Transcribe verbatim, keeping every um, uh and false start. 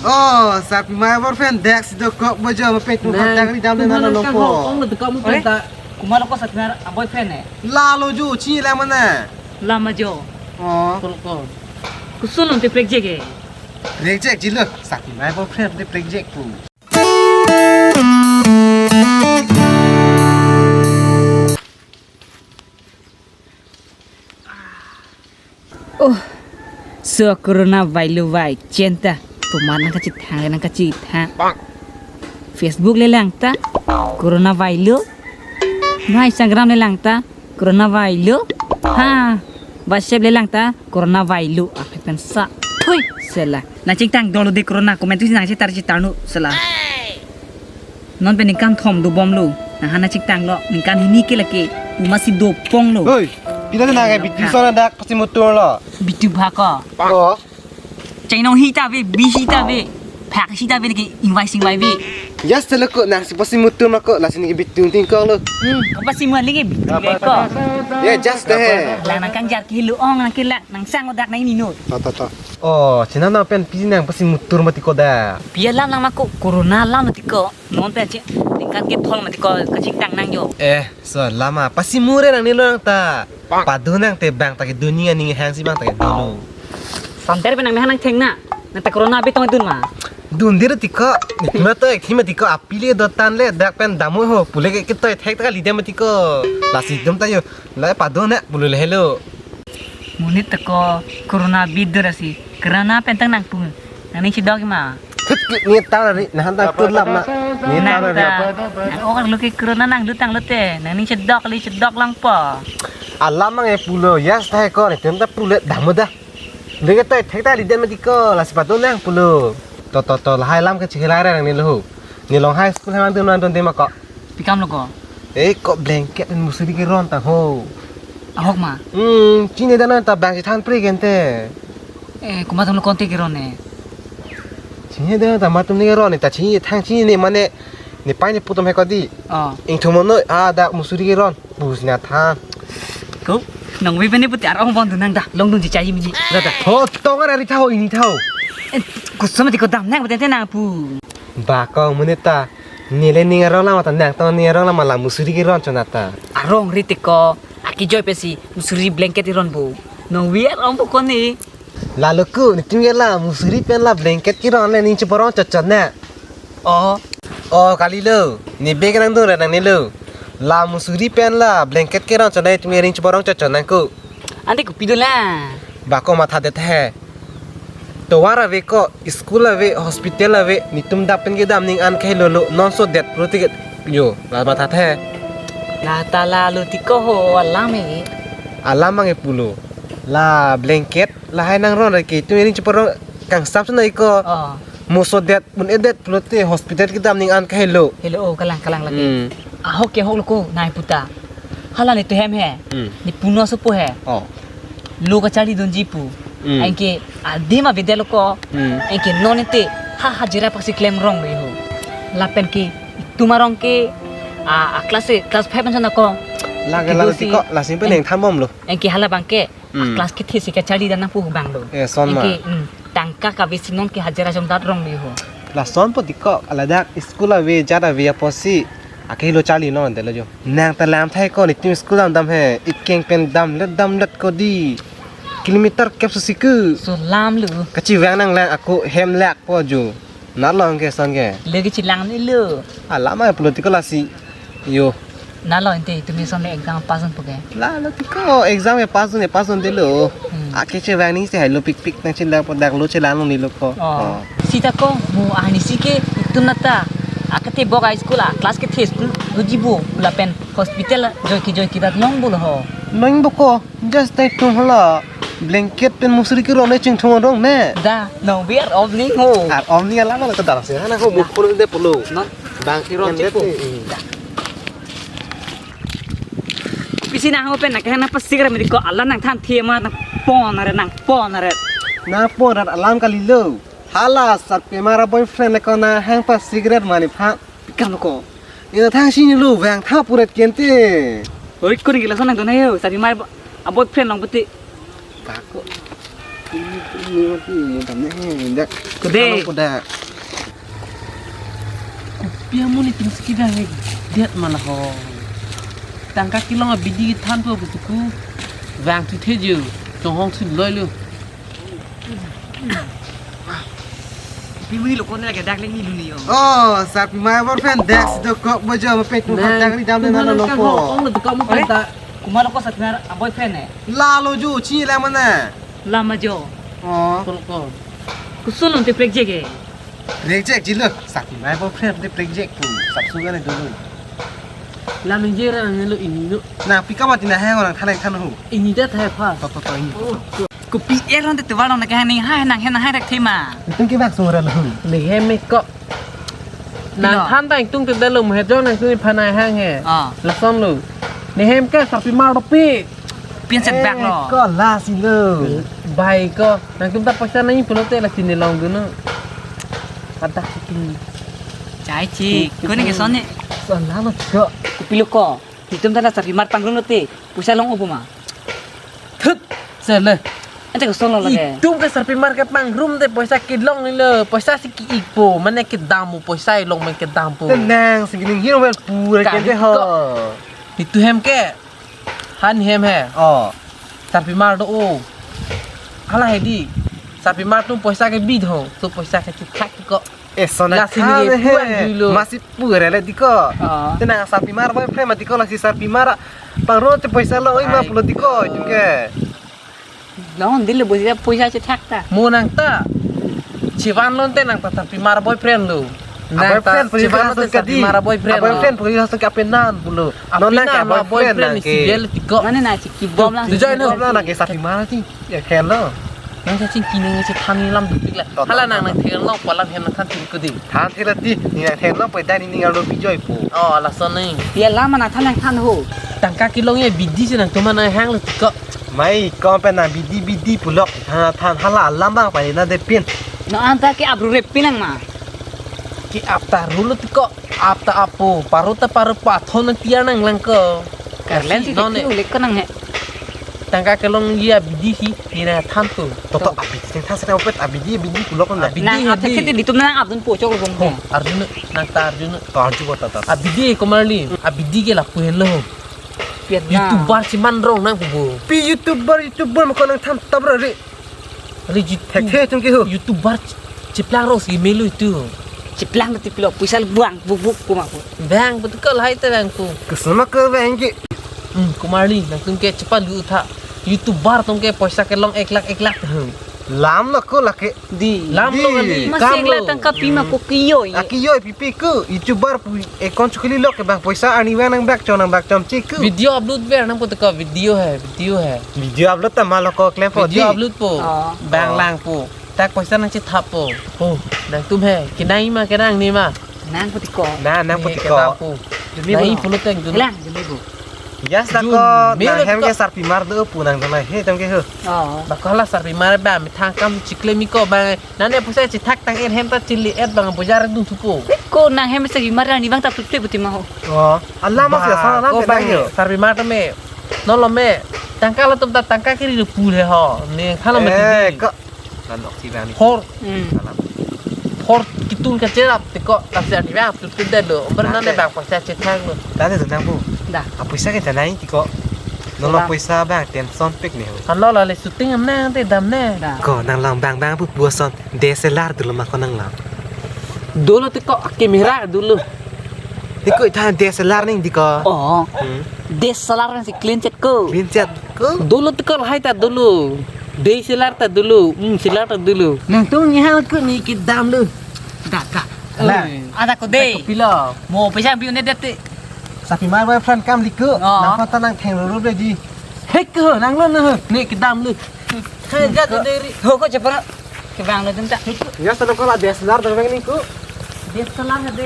Oh, Sarpimar boyfriend dak si dokok bojo, mepet tu hatang ri dam na nang nang longpo. Kong lo dokok mo. Ore? Penta. Kumalo ko Sarpimar a boyfriend eh. Lalo jo, chinine mane. Lama jo. Oh. Kol kol. Kusun lo te prekjek eh. Prekjek jilo, Sarpimar boyfriend te prekjek pu. Oh, so corona vai lo vai chenta. Tomat nangkachethang, nangkachethang. Facebook le langta, corona vai lo. Ma Instagram le langta, corona vai lo. Ha, WhatsApp le langta, corona vai lo. Apa pensa? Hui, sela. Nangchingtang dolo de corona, komentu si nangchetar chetar nu, sela. Non pen ningkan thom dobom lo. Nang hana chingtang lo. Ningkan hini ke lake. Uma si dopong lo. Hoi, pita nang ke bitu sona dak pasi mutur lo. Bitu bha ko. Oh. Chainong hi ta ve, bi hi ta ve. Phak hi ta ve ke ingvai singvai ve. Just lo ko nang si pasi mutur ma ko, lasi ni bitu tingkong lo. Hmm, ko pasi muan lagi bitu ve ko. Ya, just deh. Lang nang kangjar ke lo ong nang ke la, nang sang odak nang ini no. To, to, to. Oh, chinam nang pen pisi nang pasi mutur mati ko da. Pi alam nang ma ko corona alam mati ko. Non pen che, ningkan kethom mati ko kachingtang nang jo. Eh, so lama pasi mure nang nilo nang ta. Padu nang te bang ta kedun ni aning hang si bang ta kedun lo. Santer pen nang mehan nang theng na. Nang ta corona abi tong dun ma. Dun dir ti ko. Ni ma to ek thim ti ko api le dotan le dak pen damu ho. Pule ke to thek ta kali dem ti ko. Lasi dum ta jo. La padu na pulu le helo. Monit ta ko corona abi dur asi. Corona pen tang nang pu. Nang ni chedok ma. Thut ki ni taw ri, nahan ta tur lap ma. Ni taw ri. Nang ta. Nang okar lo ke corona nang dutang lote. Nang ni chedok li chedok lang po. Alam mang e pulo, yas ta ko ni tem ta pulo damu da. Leke ta thek ta li den ma ti ko, lasi padu nang pulo. To to to lahai lam ke chihilai ra nang ni lo. Ni long high school hai mang dun nang dun te ma ko. Pi kam lo ko? Eh, ko blanket pen musuri keron ta ho. Ahok ma? Hmm, chini dana ta bang si than pre gente. Eh, kuma tum lo konte keron ne. Chini dana ta matum ni keron ne ta chini thang chini ne mane ne pai ne putum he ko di. Oh. Ingthum no a dak musuri keron. Bus na than. Ko nong we bene puti arong bon dun nang da. Long dun ji chai mi ji. Da da. Ho tong ara ri tha ho ini tha ho. Eh, kusum ti ko dam nang beten te nang pu. Ba ko mune ta. Nile ning arong lama ta nang tong ning arong lama la musuri keron chonata. Arong ri ti ko. Aki joy pesi musuri blanket iron bu. No we arong bu ko ni. Lalo ku, nitum ke la musuri pen la blanket keron le ning cheporong chot chot na. Oh. Oh, kali lo. Ni bag nang dun ra nang ni lo. La musuri pen la blanket keron chot na nitum ke ning cheporong chot chot nang ku. Ante kopi do la. Ba ko matha det he. Tovar ave ko, school ave, hospital ave, nitum dak pen kedam ning an kahelo lo, non so det pro ticket yo, la matha the. La ta lalo ti ko ho alam e. Alam mang e pulo. La blanket, lahai nang ron ra ke, tu ring cheporong kangsam sena iko. Oh. Moso det, un-edet pulote hospital kedam ning an kahelo. Helo, oh, kalang, kalang lagi. Hmm. Ahok ke ahok lo ko, nai puta. Hala ni tu hem he. Hmm. Ni puno supo he. Oh. Lo kacharli dunji pu. Hmm. Anke adim avedetlo ko. Hmm. Anke non ente ha hajira paksi klem rong lo ho. Lapen ke itum arong ke a, a class, class five ansa na ko. Lage, lage ti ko, la simple neng than bom lo. Anke hala bang ke. Hmm. Class kethe si kacharli dan nangpu bang lo. Eh, son ma. Anke, hmm, tangka kave si non ke hajira jong dat rong lo ho. Lason po ti ko, ladak school ave, jat ave apotsi. Akehelo charli lo ante lo jo. Nang ta lam thai ko nitum school dam dam he. Ikeng pen damlet damlet ko di. Kilometer kep susi ku. So lam lo. Kachevang nang lang ako hem lak po jo. Nat long ke son ke. Lagi chelang ni lo. Alam ai political asi. Yo. Nalo ente itum eson le exam pass un puke. Lalo ti ko exam e pass un e pass un de lo. Hmm. Ake chevang ning si hai lo pik pik nang chelang po dak lo chelang lo ni lo ko. Oh. Oh. Sita ko mo ani si ke itum nata. Akate bok a school a class kethe school lo jibo lapen hospital joike joike dat long bo lo ho. Nang bo ko just tai tum hala blanket pen musuri keron ne chingthum rong ne. Da, no we are opening ho. Ar om ni alam lo ta dar se hana ho mukh pun de pulo. Non. Bang keron chingthum. Pisi nang ho pen nang kehana pasik ra midi ko alam nang than thi ma nang pon are nang pon are. Nang pon are alam kali lo. Hala Sarpimar a boyfriend ko nang hang pasik ra mani pha. Pi kam lo ko. Ina thang sini lo vang tha puret kente. Oi kun gila sana dona yo Sarpimar a boyfriend long peti. Bako. Kode. Kopi amonit tingsi kedang he det ma la ho. Tangka kelong abidi thanpo pusi ku vangthu theji. Chonghong thuloi lo. Pi muni lo kone lake dak leng ni luni yo. Oh, sarpimar boyfriend dak si dokok bojo ma pet tu. Nang, hatang ri dam na lo ko. Ong lo dokok mo. Oi? Penta. Komat lo ko sarpimar a boyfriend eh. Lalo jo chi la mana. Lama jo. Oh. Kol ko. Kusun lo te prekjek eh. Prekjek ji lo. Sarpimar boyfriend te prekjek tu. Sapsu kan itu lo. Lam injera nang lo ini lo. Na pika mati na hai orang thanai than ho. Ini dah thai pha. To to to ini. Oh. Kopi er ron te tuwal ron ke hang ning hai nang hen hai rak thema. Itum ke bak sora lo. Ning hem me ko. Nang than ta itum te dalo mo he jong nangtum phanai hang he. Ah. Lason lo. Ning hem ke sarpimar dopi. Pin set bak lo. Eh, ko la si lo. Bai ko. Nangtum ta poisa nangji pulote la sini long dun no. Adak si tum. Chai chi. Ko ne ke son ne. Son la lo ko. Kopi lo ko. Itum ta na sarpimar pangrum lote. Poisa long-o pu ma. Thut. Sele. Ante ko son lo lake. Itum ke sarpimar kepangrum te poisa kelong ni lo. Poisa si ke-ikpo. Mane kedam mo poisa ilong mane kedampo. Tenang, si gining hero wel pura kente ho. Itum hem ke. Han hem he. Oh. Sarpimar do-o. Hala he di. Sarpimar tum poisa kebi do. Tu poisa kechethak ko. Eh, sona. Lasi khan ni he puan dulu. Masih pura le di ko. Ah. Tenang sarpimar boyfriend mati ko lasi sarpimar. Pangrum te poisa long-o ma pulo di ko. Itum ke. Long dilo bosi poisa chethak ta. Mo nang ta. Chivan lon te nang ta sarpimar boyfriend lo. Nang ta boyfriend pagi chivan lon te sarpimar boyfriend lo. Boyfriend pagi langsung ke apenan pulo. Non nang ke apenan boyfriend nang ke. Mane na chiki bom lang. Tujuan no. Bom lang nang ke sarpimar ti. Ya khen lo. Nang sa chingki nang si than lam dupik la. Hala nang nang thek long palam hem nang than thek ko di. Than thek la ti. Ni nang thek long pai dani ni alo bijoi po. Oh, lason ni. Ya lama nang than nang than ho. Tangka kelong ya bidi si nangtum nang hang lo ko. Mai, ko pen na bidi bidi pulok than than hala alam bang pai na de pin. No anta ke abru rep pin nang ma. Ke ap ta rulo ti ko, ap ta apo, paro ta paro pathon nang tiar nang lang ko. Karlen si non ne. Lek ko nang he. Tangka kelong ya bidi si ni na than tu. Toto abidi teng than seta opet abidi bidi pulok na. Abidi nang he ap di. Thek di tum nang ap dun po chok rong. Ho, arjun nang ta arjun. To arjun ko ta ta. Abidi komarli, abidi ke lapu helo. Vietnam. YouTuber si man rong nang pubo. Pi YouTuber, YouTuber mo ko nang than tabra re. Ali jit thek thek tum ke ho. YouTuber ch-, cheplang rong si melu itu. Cheplang ti pilo poisa buang buk buk kuma ko. Bang betul kal hai te bang ko. Kesama ke bang ke. Hmm, komarli nangtum ke chepalu tha. YouTuber tum ke poisa kelong ek lakh ek lakh ho. Lam lo ko lake. Di. Lam lo kali. Di. Masih kam lo. Tangka pi ma ko kiyo ye. Akiyo pipi ko. YouTuber pu account chukli lo ke bang poisa ani bang nang bak chom nang bak chom chik ko. Video upload ver nang po to ko video he, video he. Video upload ta ma lo ko klem po di. Video upload po. Oh. Bang lang po. Tak poisa nang chethap po. Oh, nangtum he. Kenai ma kenang ni ma. Nang putiko. Na, nang putiko. Kedam pu. Juni nai pulo teng juni. Lang, juni bu. Yes, jun, tako, melo nang hem tako. Ke sarpimar do pu nang tanai. He, tang ke ho. Oh. Bako hala sarpimar ba, mi thang kam chikle mi ko ba. Nane poisa chethak tang en hem ta chili et bang bojar dun thupo. Ko nang hem sarpimar ni bang ta tutle puti ma ho. Oh. Allah mas ya, ba, sana ko nang bang bang yo. Sarpimar ta me. Non lo me. Tangka lo tum ta tangka kiri do pu le ho. Ni khala me. Eh, ti ko. Lanok si bang ni. Hor. Hmm. Salam. Hor kitun kacherap tiko kasi ani bang tut tut dalo. Berna ne bang poisa chethang lo. Tadi tu nang bu. Dah. A poisa ke tanai tiko. Nolo poisa bang tension pik ni. Ano la le shooting am nang te dam ne. Dah. Ko nang lang bang bang bu buason. D S L R dulu ma ko nang lang. Dulu tiko kamera dulu. Tiko itha D S L R ning tiko. Oh. Hmm. D S L R nang si clean chet ko. Clean chet ko. Dulu tiko lahai ta dulu. D S L R ta dulu. Hmm, S L R ta dulu. Nangtum ni ha ko ni kedam lu. Dak ka. Nah. Ada ko de. Pilo. Mo pesa bi ne dete. Sarpimar boyfriend kam liko. Oh. Nang kota nang theng ro ro de ji. Hek ko nang lo na. Ni kedam lu. Hai jat de ri. Ho ko chepara. Kevang lo dum ta. Ya sana ko la D S L R dong ni ko. D S L R de.